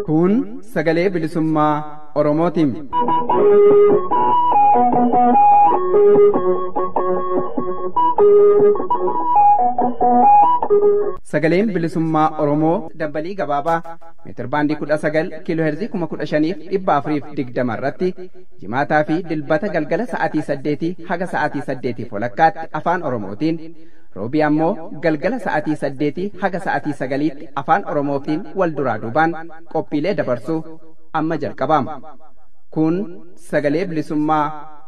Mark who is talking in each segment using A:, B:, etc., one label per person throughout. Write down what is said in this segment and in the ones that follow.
A: Kun sagalee bilisummaa Oromootiin. Sagaleen bilisummaa Oromoo dambalii gabaabaa meetirbaandii 19 kiilooherzii 15,420 irratti jimaataa fi dilbata galgala sa'aatii 8 haga sa'aatii 8 walakkaatti afaan Oromootiin, roobii ammoo galgala sa'aatii 8 haga sa'aatii 9tti afaan Oromootiin wal duraa duubaan qophiilee dabarsuu amma jalqabama. Kun sagalee bilisummaa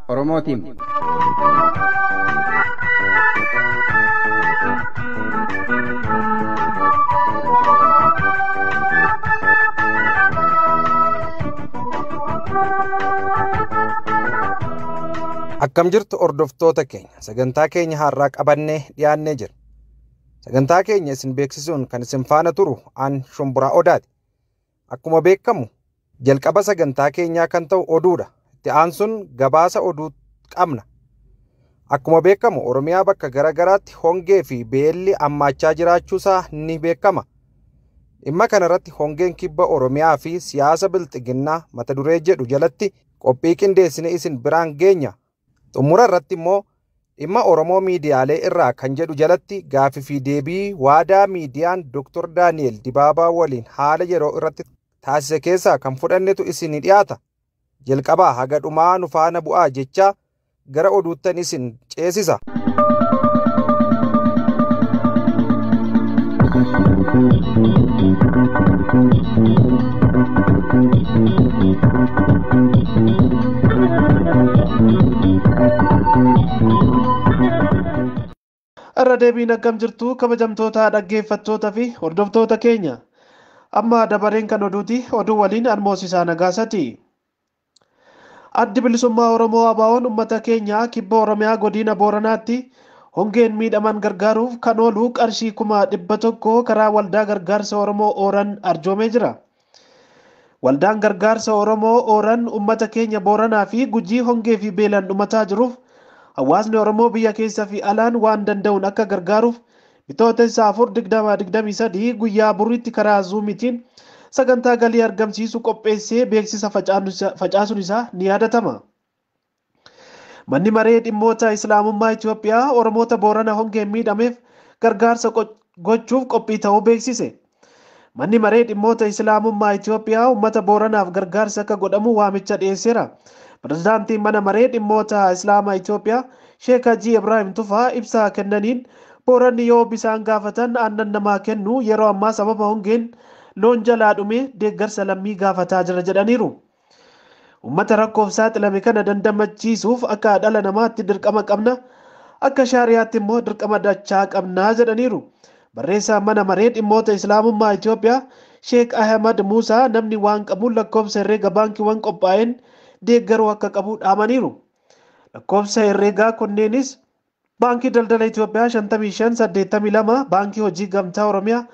A: Oromootiin.
B: Akkam jirtu hordoftoota keenya? Sagantaa keenya har'aa qabannee dhiyaannee jira. Sagantaa keenya isin beeksisuun kan isin faana turu an Shumburaa Odaati. Akkuma beekamu jalqaba sagantaa keenyaa kan ta'u oduudha. Itti aansuun gabaasa oduu qabna. Akkuma beekamu Oromiyaa bakka gara garaatti hongee fi beelli hammaachaa jiraachuusaa ni beekama. Dhimma kanarratti hongeen kibba Oromiyaa fi siyaasa bilxiginnaa mata duree jedhu jalatti qophii qindeessine isin biraan geenya. Xumura irratti immoo dhimma Oromoo miidiyaalee irraa kan jedhu jalatti gaafii fi deebii waadaa miidiyaan Dr. Daani'el Dibaabaa waliin haala yeroo irratti taasise keessaa kan fudhannetu isin dhiyaata. Jalqabaa haga dhumaa nu faana bu'aa jechaa gara oduuttan isin ceesisa.
C: Irra deebiin akkam jirtu, kabajamtoota dhaggeeffattoota fi hordoftoota keenya? Amma dabareen kan oduuti. Oduu waliin Anmoosisaa Nagaasati. Addi Bilisummaa Oromoo ABO'n uummata keenya kibba Oromiyaa godina Booranaatti hongeen miidhaman gargaaruuf kan oolu qarshii 100,000 karaa Waldaa Gargaarsa Oromoo Ooran arjoomee jira. Waldaan Gargaarsa Oromoo Ooran uummata keenya Booranaa fi Gujii hongee fi beelaan dhumataa jiruuf hawaasni Oromoo biyya keessa fi alaan waan danda'uun akka gargaaruuf Bitootessa 4/2023 guyyaa boriitti karaa Zuumitiin sagantaa galii argamsiisu qopheessee beeksisa facaasuun isaa ni yaadatama. Manni Maree Dhimmoota Islaamummaa Itoophiyaa Oromoota Boorana hongeen miidhameef gargaarsa gochuuf qophii ta'uu beeksise. Manni Maree Dhimmoota Islaamummaa Itoophiyaa uummata Booranaaf gargaarsa akka godhamu waamicha dhiyeesseera. Pirezidaantiin Mana Maree Dhimmoota Islaamaa Itoophiyaa Sheek Hajii Ibraahim Tufaa ibsa kennaniin, Booranni yoo bisaan gaafatan aannan namaa kennu yeroo ammaa sababa hongeen loon jalaa dhume deeggarsa lammii gaafataa jira jedhaniiru. Uummata rakkoof saaxilame kana dandamachiisuuf akka dhala namaatti dirqama qabna, akka shaariyaatti immoo dirqama dachaa qabnaa jedhaniiru. Barreessaan Mana Maree Dhimmoota Islaamummaa Itoophiyaa Sheek Ahmad Muusaa namni waan qabuun lakkoofsa herreega baankiiwwan qophaa'een deeggaruu akka qabu dhaamaniiru. Lakkoofsa herreegaa kunneenis Baankii Daldala Itoophiyaa 55 82, Baankii Hojii Gamtaa Oromiyaa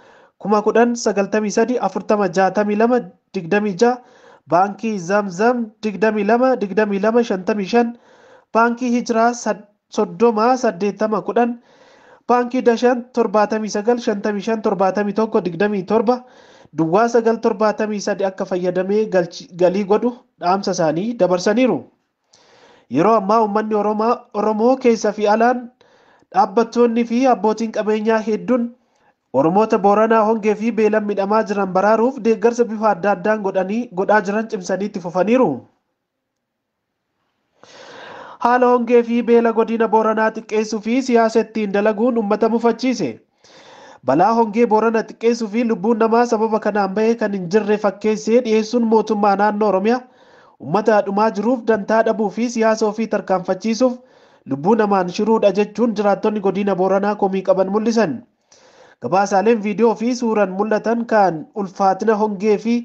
C: 10,000 93 40 62 26, Baankii Zamzam 22 22 55, Baankii Hijiraa 30 80 10, Baankii Dashan 79 55 71 27 duwwaa 9 73 akka fayyadamee galii godhu dhaamsa isaanii dabarsaniiru. Yeroo ammaa uummanni Oromoo keessa fi alaan, dhaabbattoonni fi abbootiin qabeenyaa hedduun Oromoota Booranaa hongee fi beelaan miidhamaa jiran baraaruuf deeggarsa bifa adda addaan godhanii godhaa jiran cimsanii itti fufaniiru. Haala hongee fi beela godina Booranaa xiqqeessuu fi siyaasa ittiin dalaguun uummata mufachiise. Balaa hongee Boorana xiqqeessuu fi lubbuun namaa sababa kanaan bahee kan hin jirre fakkeessee dhiyeessuun mootummaa naannoo Oromiyaa uummata dhumaa jiruuf dantaa dhabuu fi siyaasa ofii tarkaanfachiisuuf lubbuu namaan shiruudha jechuun jiraattonni godina Booranaa komii qaban mul'isan. Gabaasaaleen viidiyoo fi suuraan mul'atan kan ulfaatina hongee fi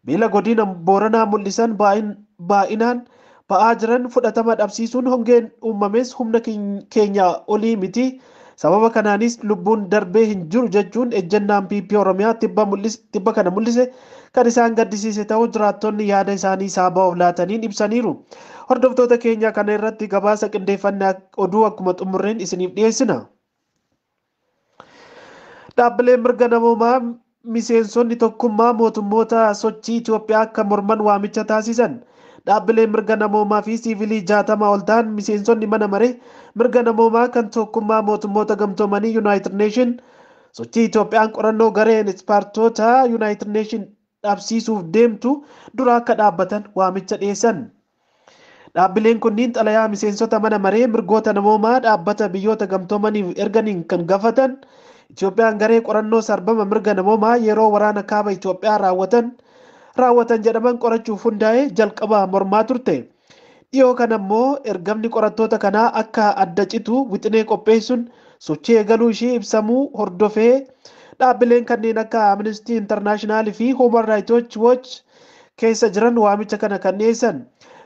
C: beela godina Booranaa mul'isan baay'inaan ba'aa jiran fudhatama dhabsiisuun, hongeen uumames humna keenya olii miti, Sababa kanaanis lubbuun darbee hin jiru jechuun ejjennaan PP Oromiyaa tibba kana mul'ise kan isaan gaddisiise ta'uu jiraattonni yaada isaanii Saaba'oof laataniin ibsaniiru. Hordoftoota keenya kana irratti gabaasa qindeeffannaa oduu akkuma xumurreen isiniif dhiyeessina. Dhaabbileen mirga namoomaa miseensonni tokkummaa mootummoota sochii Itoophiyaa akka morman waamicha taasisan. Dhaabbileen mirga namoomaa fi siivilii 60 ol ta'an miseensonni mana maree mirga namoomaa kan tokkummaa mootummoota gamtoomanii Yuunaayitid Neeshin sochii Itoophiyaan qorannoo gareen ispaartoota Yuunaayitid Neeshin dhabsiisuuf deemtu dura akka dhaabbatan waamicha dhiyeessan. Dhaabbileen kunniin xalayaa miseensota mana maree mirgoota namoomaa dhaabbata biyyoota gamtoomaniif erganiin kan gaafatan Itoophiyaan garee qorannoo sarbama mirga namoomaa yeroo waraana kaaba Itoophiyaa raawwatan jedhaman qorachuuf hundaa'e jalqaba mormaa turte. Dhiyoo kana immoo ergamni qorattoota kanaa akka adda citu wixinee qopheessuun sochii eegaluu ishee ibsamuu hordofee dhaabbileen kanneen akka Amnesty International fi Human Rights Watch keessa jiran waamicha kana kan dhiyeessan.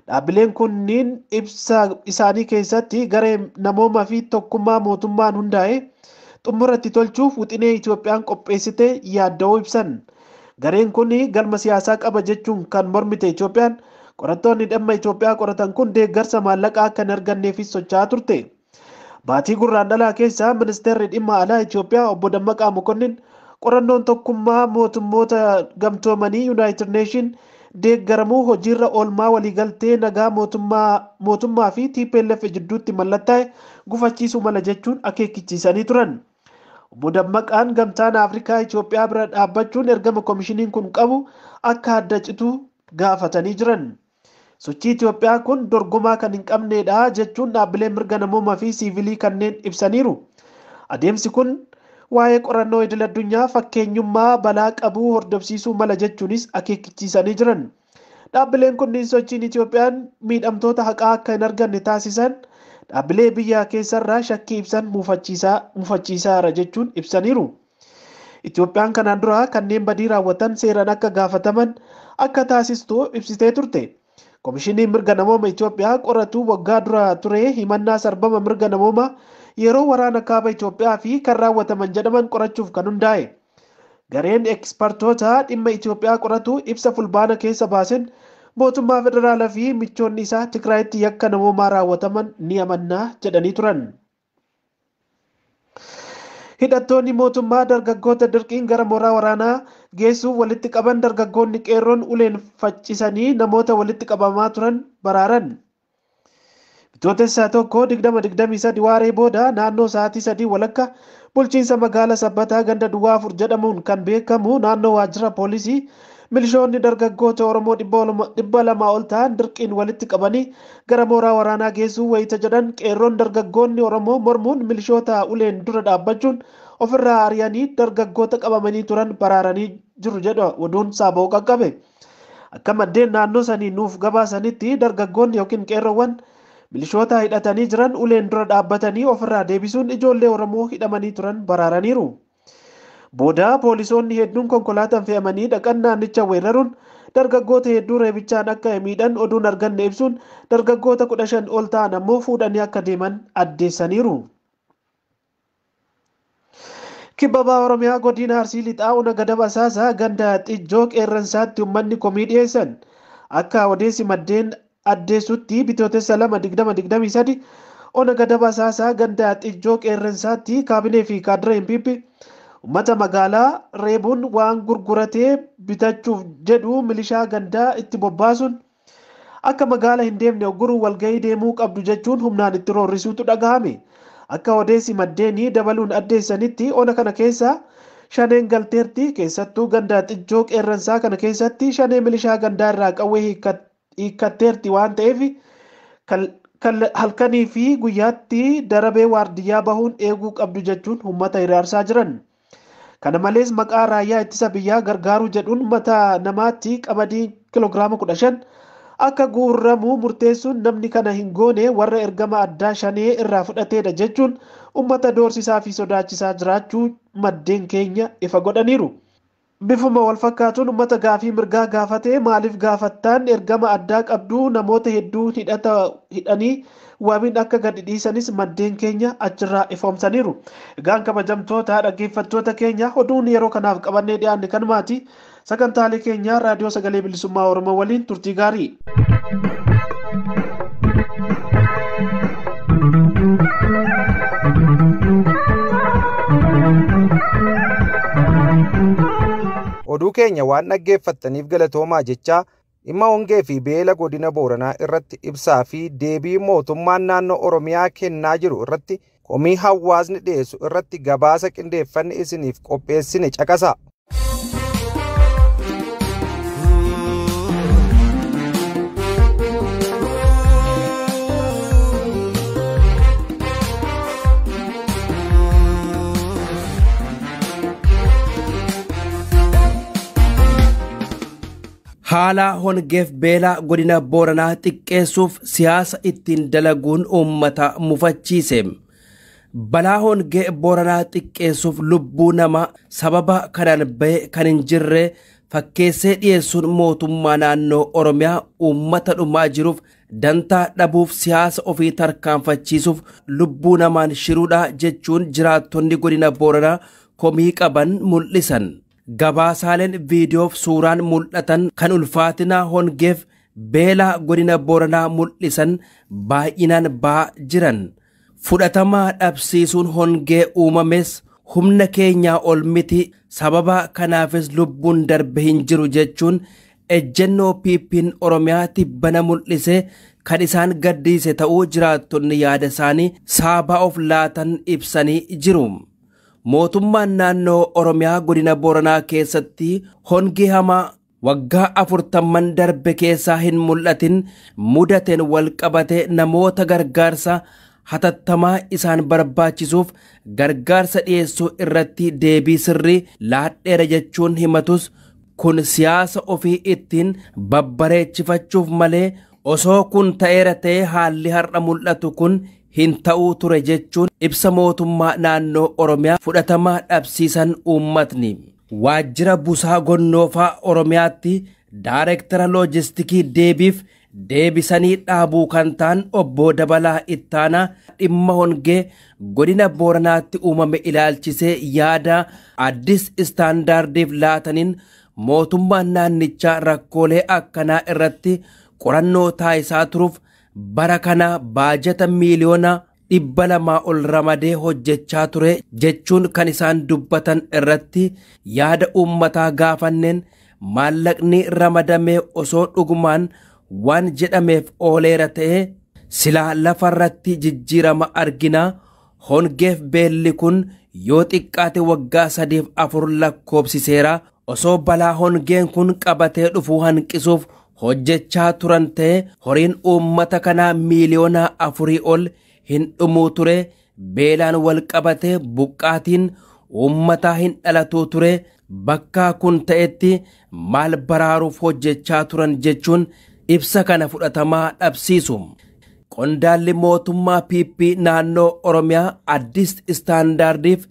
C: Dhaabbileen kunniin ibsa isaanii keessatti garee namoomaa fi tokkummaa mootummaan hundaa'e xumuratti tolchuuf wixinee Itoophiyaan qopheessite yaadda'uu ibsan. Gareen kun galma siyaasaa qaba jechuun kan mormite Itoophiyaan qorattoonni dhimma Itoophiyaa qoratan kun deeggarsa maallaqaa akka hin arganneefis socho'aa turte. Baatii gurraandhalaa keessa ministeerri dhimma alaa Itoophiyaa obbo Dammaqaa Mokonnin qorannoon tokkummaa mootummoota gamtoomanii Yuunaayitid Neeshin deeggaramuu hojiirra oolmaa waliigaltee nagaa mootummaa fi TPLF jidduutti mallattaa'e gufachiisuu mala jechuun akeekkachiisanii turan. Obbo Dammaqaan gamtaan Afrikaa Itoophiyaa bira dhaabbachuun ergama koomishiniin kun qabu akka adda citu gaafatanii jiran. Sochii Itoophiyaa kun dorgomaa kan hin qabnedha jechuun dhaabbileen mirga namoomaa fi siivilii kanneen ibsaniiru. Adeemsi kun waa'ee qorannoo idil addunyaa fakkeenyummaa balaa qabuu hordofsiisuu mala jechuunis akeekkachiisanii jiran. Dhaabbileen kunniin sochiin Itoophiyaan miidhamtoota haqaa akka hin arganne taasisan dhaabbilee biyya keessarraa shakkii ibsan mufachiisaara jechuun ibsaniiru. Itoophiyaan kanaan dura kanneen badii raawwatan seeraan akka gaafataman akka taasistu ibsitee turte. Koomishiniin mirga namooma Itoophiyaa qoratu waggaa dura ture himannaa sarbama mirga namoomaa yeroo waraana kaaba Itoophiyaa fi kan raawwataman jedhaman qorachuuf kan hundaa'e. Gareen ekspertoota dhimma Itoophiyaa qoratu ibsa fulbaana keessa baasen mootummaa federaalaa fi michoonni isaa Tigraayitti yakka namoomaa raawwataman ni amannaa jedhanii turan. Hidhattoonni mootummaa dargaggoota dirqiin gara mooraa waraanaa geessuuf walitti qaban dargaggoonni qeerroon uleen faccisanii namoota walitti qabamaa turan baraaran. Bitootessa 1, 2023 waaree booda naannoo sa'aatii 3:30 bulchiinsa magaalaa Sabbataa ganda Duwwaa 4 jedhamuun kan beekamu naannoo waajjira poolisii milishoonni dargaggoota Oromoo 200 ol ta'an dirqiin walitti qabanii gara mooraa waraanaa geessuu wayita jedhan qeerroon dargaggoonni Oromoo mormuun milishoota uleen dura dhaabbachuun ofirraa ari'anii dargaggoota qabamanii turan baraaranii jiru jedha oduun Saaba'oo qaqqabe. Akka maddeen naannoo sanii nuuf gabaasanitti dargaggoonni yookiin qeerroowwan milishoota hidhatanii jiran uleen dura dhaabbatanii ofirraa deebisuun ijoollee Oromoo hidhamanii turan baraaraniiru. Booda poolisoonni hedduun konkolaataan fe'amanii dhaqan naannicha weeraruun dargaggoota hedduu reebichaan akka miidhan oduun arganne ibsuun dargaggoota 15 ol ta'an ammoo fuudhanii akka deeman addeessaniiru. Kibba Baha Oromiyaa godina Arsii Lixaa Ona Gadab Asaasaa ganda Xijjoo Qeerransaatti uummanni komii dhiyeessan. Akka odeessi maddeen addeessutti bitootessa 2, 2023 Ona Gadab Asaasaa ganda Xijjoo Qeerransaatti kaabinee fi kaadireen PP uummata magaalaa reebuun waan gurguratee bitachuuf jedhu milishaa gandaa itti bobbaasuun akka magaala hin deemne ogguruu walgahii deemuu qabdu jechuun humnaan itti roorrisuutu dhagahame. Akka odeessi maddeenii dabaluun addeessanitti ona kana keessa shaneen galteerti, keessattuu ganda Xijjoo Qeerransaa kana keessatti shanee milishaa gandaa irraa qawwee hiikkatteerti waan ta'eef halkanii fi guyyaatti darabee waardiyyaa bahuun eeguu qabdu jechuun uummata hiraarsaa jiran. Kana malees maqaa raayyaa ittisa biyyaa gargaaruu jedhuun mataa namaatti qamadii kiloogiraama 15 akka guurramu murteessuun namni kana hin goone warra ergama addaa shanee irraa fudhateedha jechuun uummata doorsisaa fi sodaachisaa jiraachuu maddeen keenya ifa godhaniiru. Bifuma wal fakkaatuun uummata gaafii mirgaa gaafatee maaliif gaafattaan ergama addaa qabdu namoota hedduu hidhanii Wabiin akka gadi dhiisanis maddeen keenya achirraa ifoomsaniiru. Egaan kabajamtoota dhaggeeffattoota keenya, oduun yeroo kanaaf qabannee dhiyaanne kanumaati. Sagantaalee keenya Raadiyoo Sagalee Bilisummaa Oromoo waliin turtii gaarii.
B: Oduu keenya waan dhaggeeffattaniif galatoomaa jechaa, dhimma hongee fi beela godina Booranaa irratti ibsaa fi deebii mootummaan naannoo Oromiyaa kennaa jiru irratti komii hawaasni dhiyeessu irratti gabaasa qindeeffanne isiniif qopheessine caqasa.
D: Haala hongeef beelaa godina Booranaa xiqqeessuuf siyaasa ittiin dalaguun uummata mufachiise. Balaa hongee Booranaa xiqqeessuuf lubbuu namaa sababa kanaan bahe kan hin jirre fakkeessee dhiyeessuun mootummaa naannoo Oromiyaa uummata dhumaa jiruuf dantaa dhabuuf siyaasa ofii tarkaanfachiisuuf lubbuu namaan shiruudha jechuun jiraattonni godina Booranaa komii qaban mul'isan. Gabaasaaleen viidiyoof suuraan mul'atan kan ulfaatina hongeef beelaa godina Booranaa mul'isan baay'inaan ba'aa jiran. Fudhatamaa dhabsiisuun hongee uumames humna keenyaa ol miti, sababa kanaafis lubbuun darbe hin jiru jechuun ejjennoo PP'n Oromiyaa tibbana mul'ise kan isaan gaddisiise ta'uu jiraattonni yaada isaanii saabaa of laatan ibsanii jiru. Mootummaan naannoo Oromiyaa godina Booranaa keessatti hongee hamaa waggaa 40 darbe keessaa hin mul'atin mudateen wal qabate namoota gargaarsa hatattamaa isaan barbaachisuuf gargaarsa dhiyeessuu irratti deebii sirrii laadheera jechuun himatus, kun siyaasa ofii ittiin babbareechifachuuf malee osoo kun ta'eera ta'ee haalli har'a mul'atu kun hin ta'uu ture jechuun ibsa mootummaa naannoo Oromiyaa fudhatamaa dhabsiisan uummatni. Waajjira Busaa Gonnoofaa Oromiyaatti Daarektara Loojistikii deebiif deebisanii dhaabuu kan ta'an obbo Dabalaa Ittaanaa dhimma hongee godina Booranaatti uumame ilaalchisee yaada Addis Istaandaardiif laataniin, mootummaan naannichaa rakkoolee akkanaa irratti qorannoo taasisaa turuuf bara kana baajata miiliyoona 200 ol ramadee hojjechaa ture jechuun kan isaan dubbatan irratti yaada uummataa gaafanneen, maallaqni ramadamee osoo dhugumaan waan jedhameef ooleera ta'e silaa lafarratti jijjiirama argina. Hongeef beelli kun yoo xiqqaate waggaa 3 fi 4 lakkoobsiseera. Osoo balaa hongeen kun qabatee dhufuu hanqisuuf hojjechaa turan ta'e horiin uummata kanaa miiliyoona 4 ol hin dhumuu ture, beelaan wal qabatee buqqaatiin uummataa hin dhalatuu ture. Bakka kun ta'etti maal baraaruuf hojjechaa turan jechuun ibsa kana fudhatamaa dhabsiisu. Qondaalli mootummaa PP naannoo Oromiyaa Addis Istaandaardiif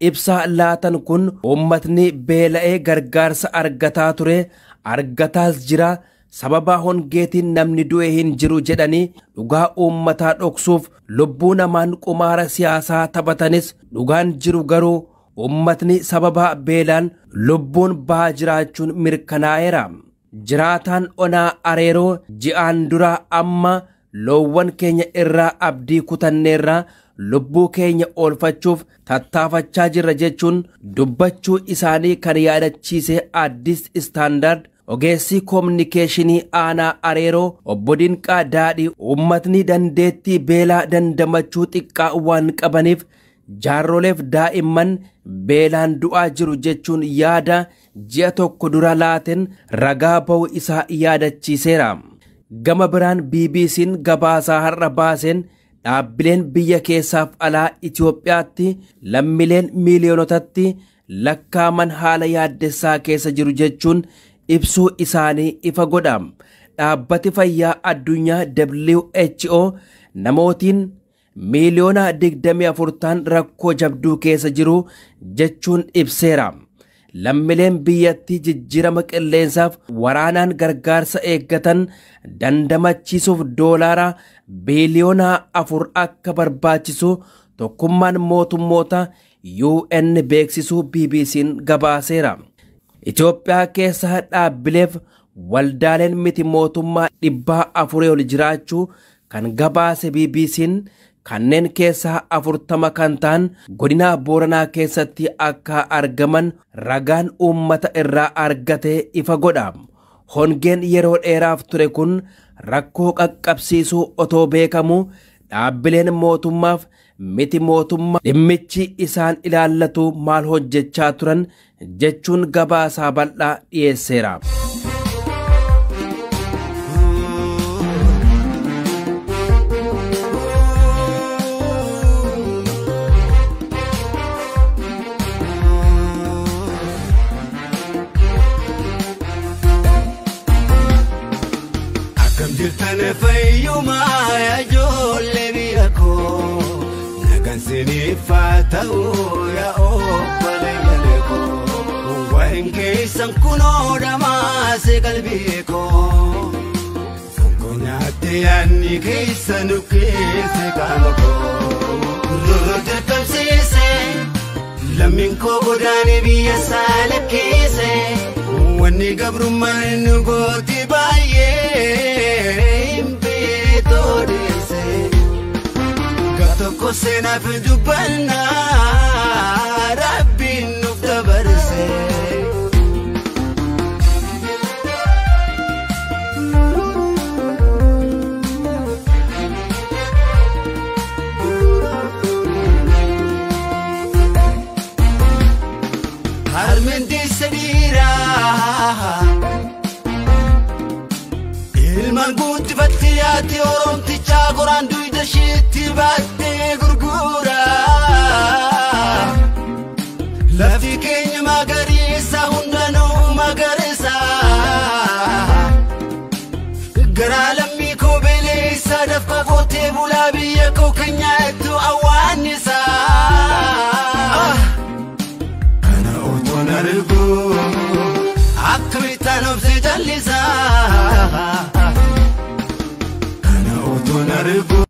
D: ibsa laatan kun, uummatni beela'ee gargaarsa argataa ture, argataas jira, sababa hongeetiin namni du'e hin jiru jedhanii dhugaa uummataa dhoksuuf lubbuu namaan qumaara siyaasaa taphatanis, dhugaan jiru garuu uummatni sababa beelaan lubbuun bahaa jiraachuun mirkanaa'eera. Jiraataan onaa Areeroo ji'aan dura, amma loowwan keenya irraa abdii kutanneerra, lubbuu keenya oolfachuuf tattaafachaa jirra jechuun dubbachuu isaanii kan yaadachiise Addis Istaandaard, ogeessi koominikeeshinii aanaa Areeroo obbo Dinqaa Daadhii, uummatni dandeettii beelaa dandamachuu xiqqaa waan qabaniif jaarroleef daa'imman beelaan du'aa jiru jechuun yaada ji'a tokko dura laateen ragaa ba'uu isaa yaadachiiseera. Gama biraan BBC'n gabaasaa har'a baaseen, dhaabbileen biyya keessaaf alaa Itoophiyaatti lammiileen miiliyoonotatti lakkaaman haala yaaddessaa keessa jiru jechuun ibsuu isaanii ifa godha. Dhaabbati fayyaa addunyaa WHO namootiin miiliyoona 24 ta'an rakkoo jabduu keessa jiru jechuun ibseera. lammiileen biyyattii jijjiirama qilleensaaf waraanaan gargaarsa eeggatan dandamachiisuuf doolaara biiliyoona 4 akka barbaachisu tokkummaan mootummoota UN beeksisuu BBC'n gabaaseera. Itoophiyaa keessa dhaabbileef waldaaleen miti mootummaa 400 ol jiraachuu kan gabaase BBC'n kanneen keessaa 40 kan ta'an godina Booranaa keessatti akka argaman ragaan uummata irraa argate ifa godha. Hongeen yeroo dheeraaf ture kun rakkoo qaqqabsiisuu otoo beekamu dhaabbileen mootummaaf miti mootummaa dhimmichi isaan ilaallatu maal hojjechaa turan jechuun gabaasaa bal'aa dhiyeesseera.
E: Jirtan fayyumaa ijoollee biyya koo nagaan siniif haa ta'u yaa obboleeyyan koo waa'een keessan kunoo dhamaase qalbii koo fonkoo nyaatte yaadni keessa nu keesse qaama koo rorroo dirqamsiise lammiin koo godaane biyya saala keesse wanni gabrummaan nu gooti baay'ee. Tokko seenaaf dubbannaa Rabbiin nuuf dabarse. Harmeen deessa dhiiraa ilmaan guddifatti yaatti Oromtichaa qoraan duyda isheetti baattee gurgura. Lafti keenya magariisa hundanuu magariisa. Garaa lammii koo beeleessa dafqa qotee bulaa biyya koo kan nyaattu awwaannisa. Kana otoon argu akkamittaan obsee jallisa. Kana otoon argu.